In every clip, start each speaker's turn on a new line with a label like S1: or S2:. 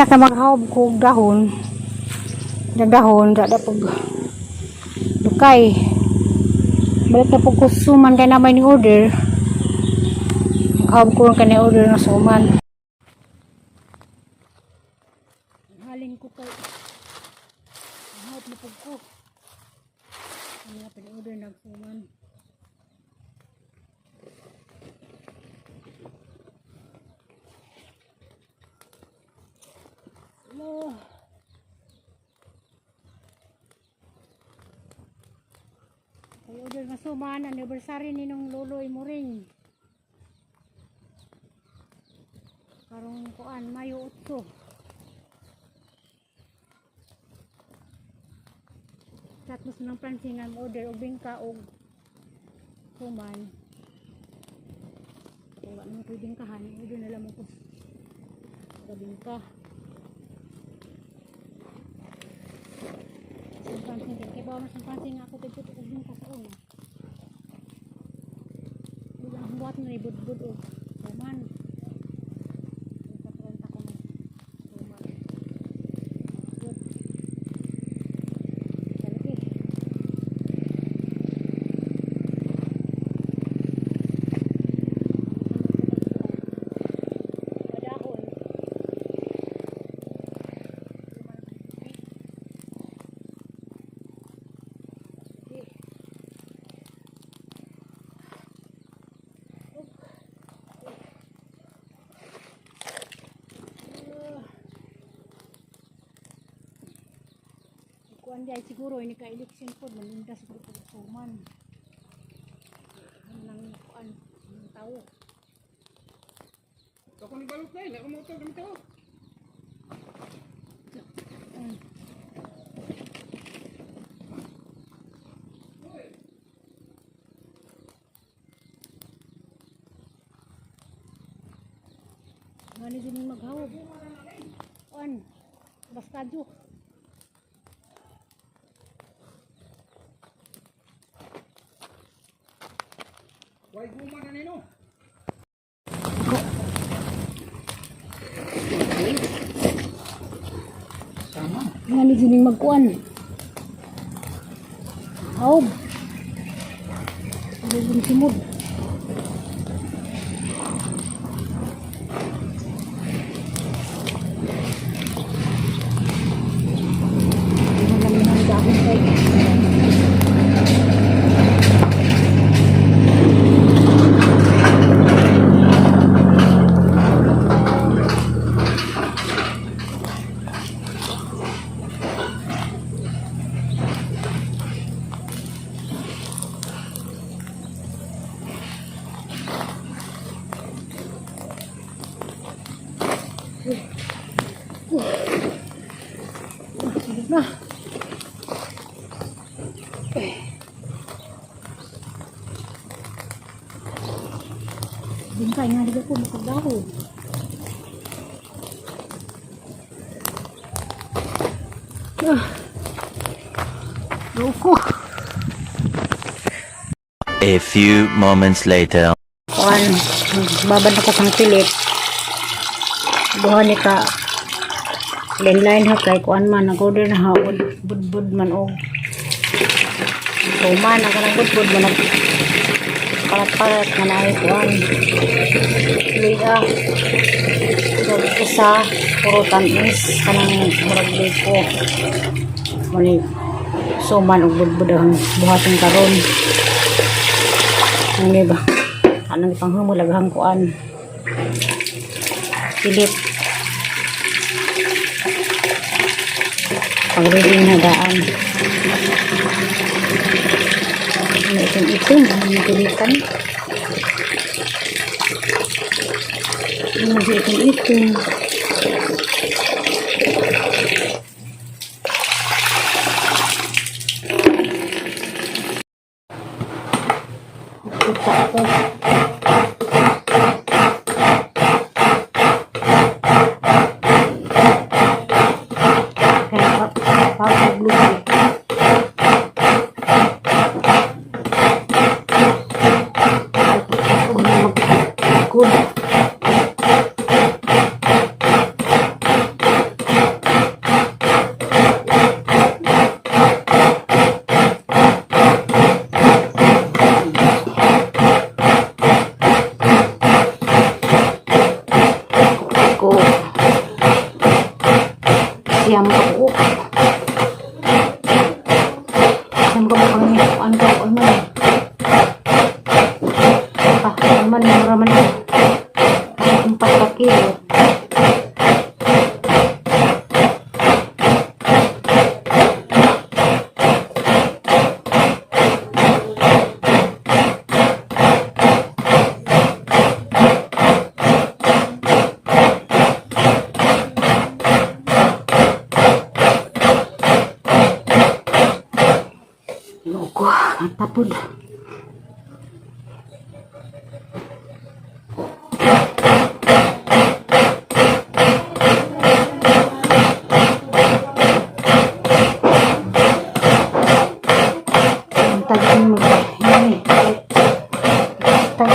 S1: Naka maghawb ko og dahon. Dahon ra da pag dukay. Balik na po ko suman kay na may ni order. Maghawb ko kay ni order na suman. Halin ko kay mahawb na pug ko. Ano nga pin-order nagsuman. Hello. Ay order nga suman, anniversary ni nung lolo Muring. Karong kuan, Mayo 8. Chat mo sa nang Francine nga order og bingka og suman. Kung wala naman ko'y bingkahan, order na lang mo ko sa bingka. Sa Francine, kay bawa man sa Francine nga ako tigput og bingka sa una. Bilang buhat na ni budbud og suman. Pagkatrenta ko ng suman. Good. Talagi. Madahon. Sige. Kuan di ay siguro ini ka election pod maninda siguro pag suman. Ano nang kuan ng tao.
S2: Ako ni balot na, ako motor gamit ako.
S1: Ngani din yung maghawb. Kuan bastadyo.
S2: Way guma na nino. Tama.
S1: Ngani din yung magkuan. Hawb. Lubong simod. Ano lang yun ang dahon kay. Sunod na. Eh. Bingkay nga di ko makagdahon. Ah. Loko.
S3: A few moments later.
S1: Kuan, babad ako sang pilit. Duha ni ka line ha kay kuan man nag-order na ha budbud man og suman ang kanang budbud man nag parat-parat man ay kuan liya so, usa puro tamis kanang murag biko mani suman og budbud ang buhaton karon. Ano ba anong ipanghumol aghang kuan pilit pag-ready na daan. Ano itong itim? Ano pilitan? Ano itong itim? Kita ko. Kaya paglugi. Good. Siyam ka buok. Siyam ka buok ang ano ka ano man. Pa, ano man, mura man eh. 4 ka kilo. Loko, natapod. Ang tagal mo. Yan eh. Tag.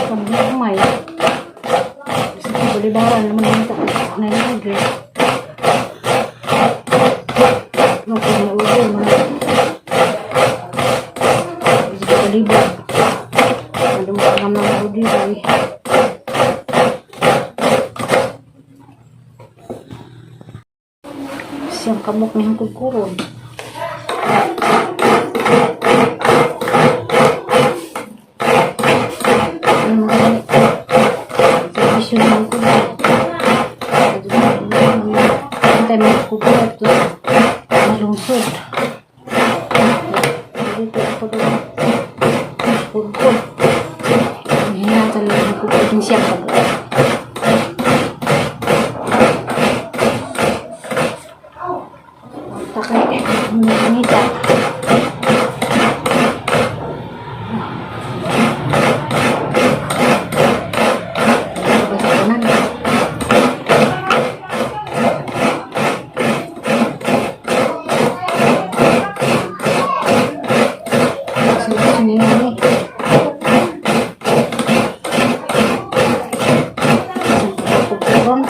S1: Pag-umay. Sa balibaran naman yung ta. 900. Loko na ulo. Mga Kalibo. Ano mo ang mga udi ay. Siyang kamok niyang kukuron. Ano mo gani? Servisyo naman ko. Antay mo kukuron ito. Malungsod. Dito ako doon. Pugpug. Hina talaga pugpug siya pag. Takay, ngita. Basta tanan. Sige, niya ni. Pugpuron.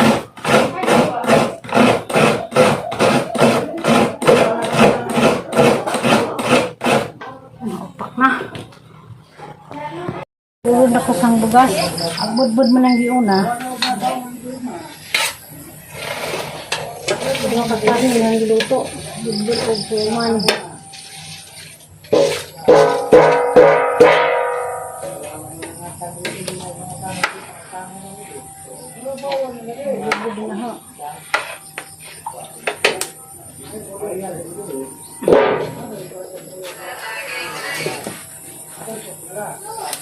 S1: Ano, upak na. Ulod ako sang bugas. Agbudbud man ang giuna. Ano ka pa rin ang giluto. Budbud og suman. Budbud na ho.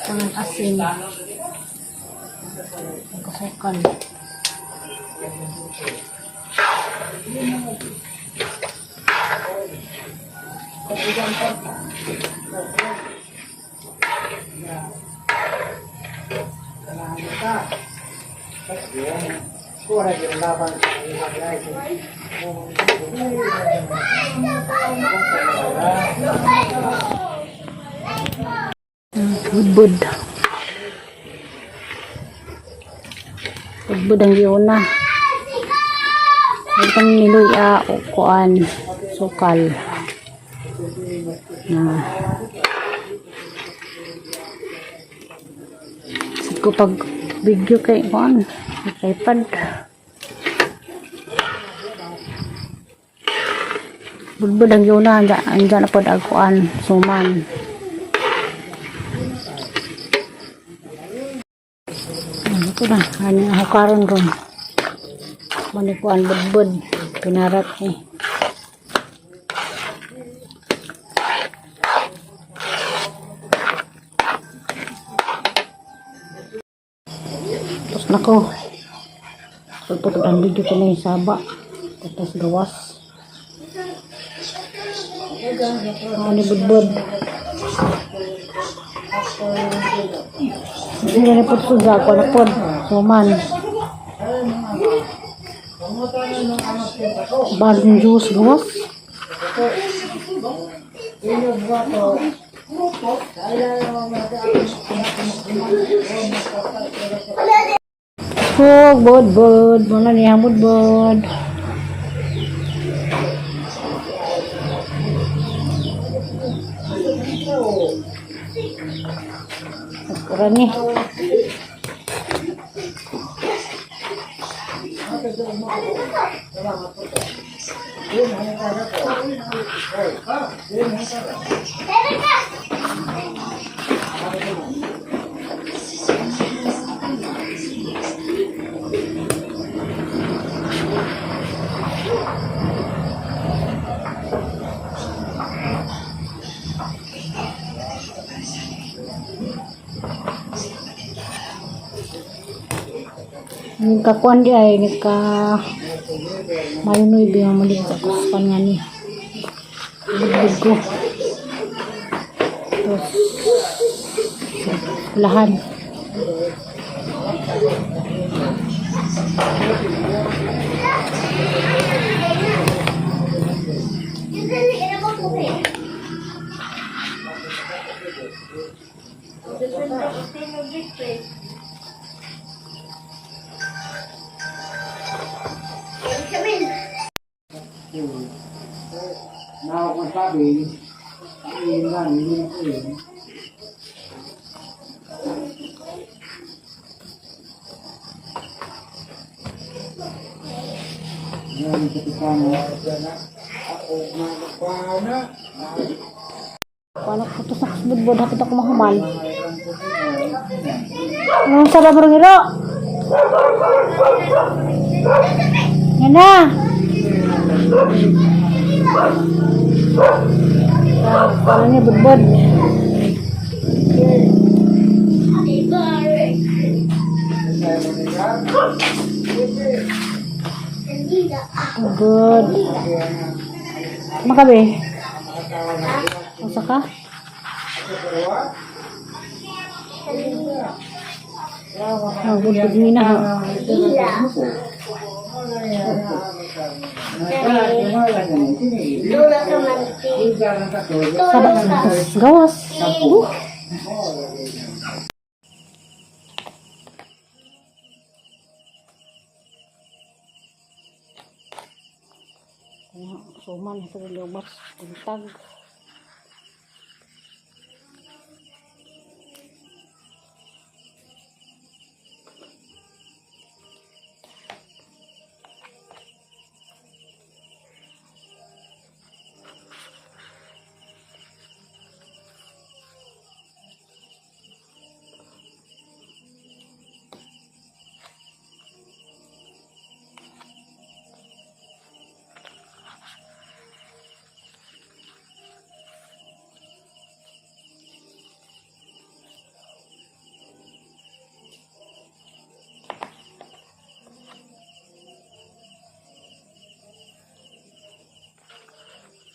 S1: Ang asin. Ang kasukan. Budbud. Budbud ang giuna. Itong niluya o kuan sukal. Na. Sad ko pag video kay kuan tripod. Budbud ang giuna andyan na pod ang kuan suman. Ano ko na, ano ako karon ron. Manikuan budbud, pinarat eh. Tapos na ko. Pagputod ang video ko na yung saba. Tapos gawas. Ako ni budbud. Hindi na po suga ko na po. Suman. Bagong juice gawas. Hug, bud, bud. Muna niya, bud, bud. Nagkuran ni. Nagkakuan di ay nagka Mayo 9 nga mulit sa kuan nga ni. Budbud ko. Tapos lahan.
S2: Now, kung sabi, yun lang, hindi na ko yun. Yan, kapitano. Ako, magpana.
S1: Paano ko to sa budbud hapit ako mahuman. Anong sarap ro giro? Yan na. Paano niya budbud? Good. Makabe. Usa ka? Oh, budbud ni na ha. Saba gawas. Suman sa lubas buntag.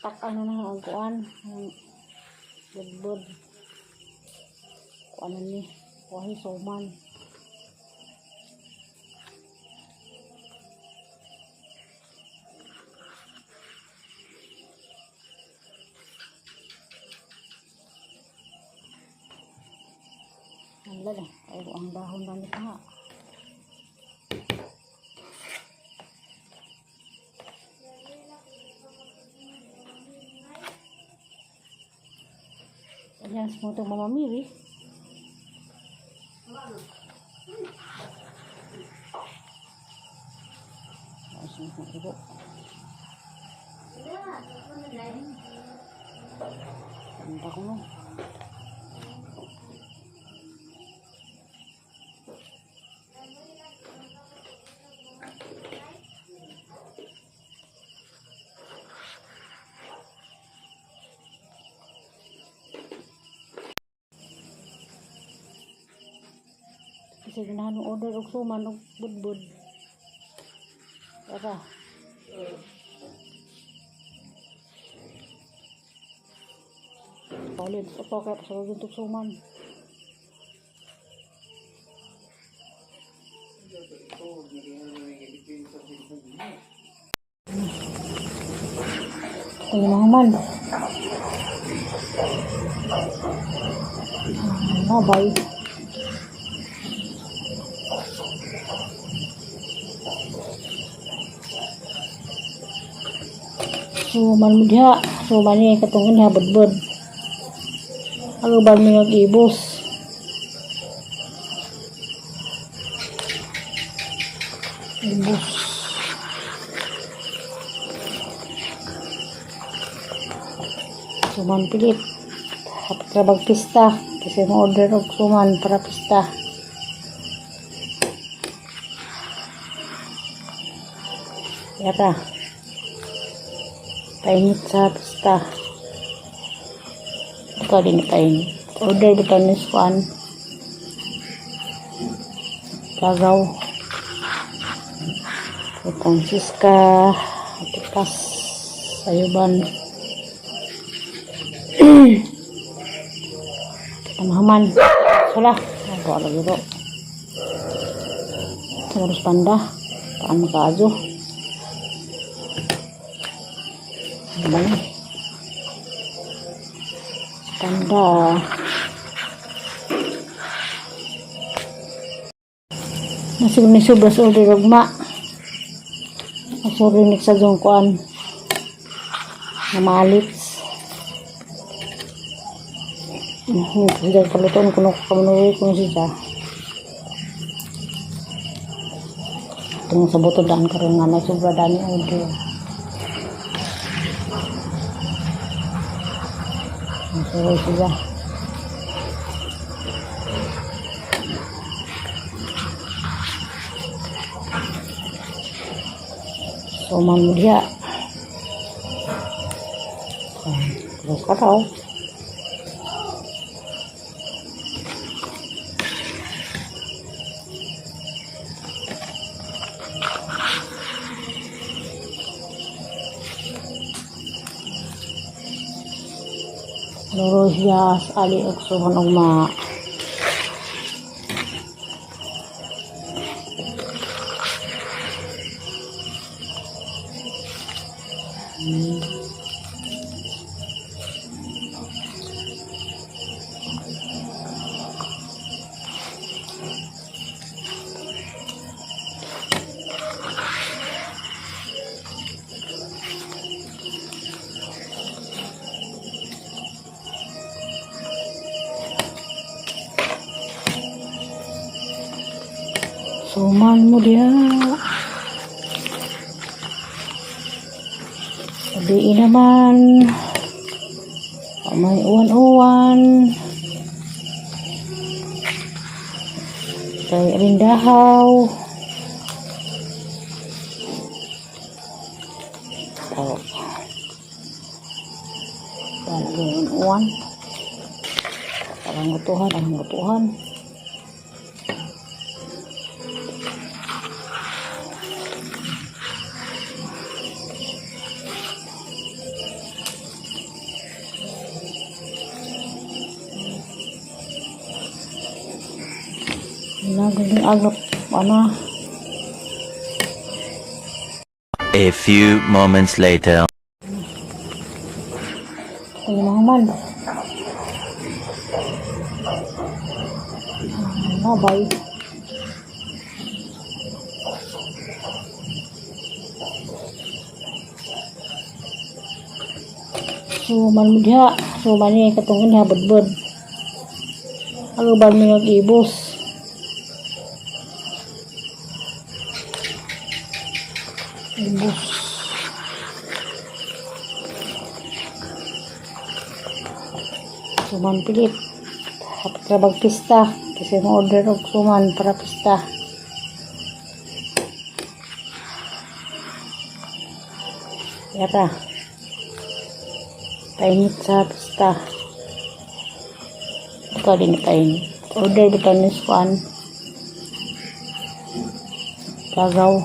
S1: Tak ano na ang kuan, ang budbud. Kuan ni, kuan suman. Ang lala, ay ang dahon lang nito ha. Ayan, sa mga Mama Miri. Ayos na akong ibo. Ganda ko no. Kasi ganahan mo order og suman og budbud. Tara. Paulin, sa pocket, sa loob suman. Ito yung mga man. Ah, bye. Suman mo diha. Suman niya katungin niya budbud. Ang uban mo nag-ibos. Ibos. Suman pilit. Hapit ra pista. Kasi mo order og suman para pista. Yata. Painit sa pista. Ito din painit. Order dito ni Swan. Lagaw. Kay Francisca. Atipas. Sayuban. Tamahaman. Sula. Ako lagi ro. Terus panda. Paan makaajo. Ano ba yun? Panda. Nasig ni sobras order ugma. Asuri ni sa jong kuan. Namalit. Siya kalutoon kuno kamunuwi kuno siya. Tung sa buto daan karon nga na sobra dani order. Asuri siya. Suman mo diha. Terus ka raw. Loro siya sa ali og suman og ma. Suman mo diha. Sabihin naman. May uwan-uwan. Kay Alindahaw. Oh. Talaga uwan-uwan. Parang gutuhan, ang gutuhan. Naging agap, ano,
S3: A few moments later.
S1: Ay, mga man. Bye-bye. Suman mo diha. Suman niya katungin niya, budbud. Ano ba mo nag-ibos? Ibos. Suman pilit. Hapit ra pista. Kasi mo order og suman para pista. Yata. Painit sa pista. Ito din painit. Order dito ni Swan. Lagaw.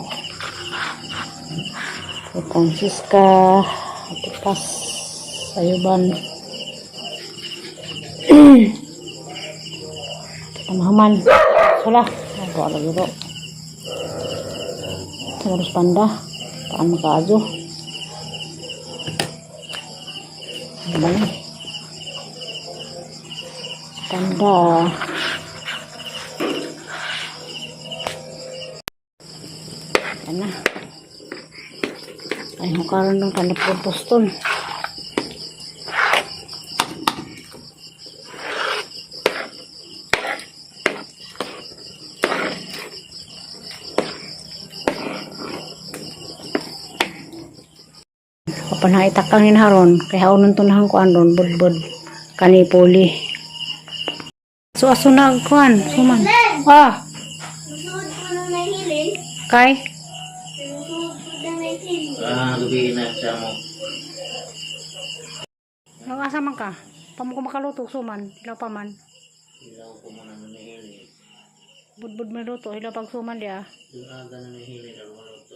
S1: Kay Francisca. Atipas. Sayuban. Tamahaman. Sula. Ako lagi ro. Terus panda. Paan makaajo. Ano ba yun? Panda. Yan na. Ay, hukaran ng kanapropostol. Apan ha itakang haron kay haonon to nahang kuan ron budbud kani puli. So aso na kuan suman. Ah,
S4: Susunod po na nahilin.
S1: Kay
S4: Susunod po na nahilin.
S5: Ah, gabi na sa mo.
S1: Nag-asa man ka? Pamo ko makaluto suman, ilaw pa man.
S5: Ilaw ko muna na nahili.
S1: Budbud man luto, ilaw pag suman dia.
S5: Yung aga na nahili, ang maluto.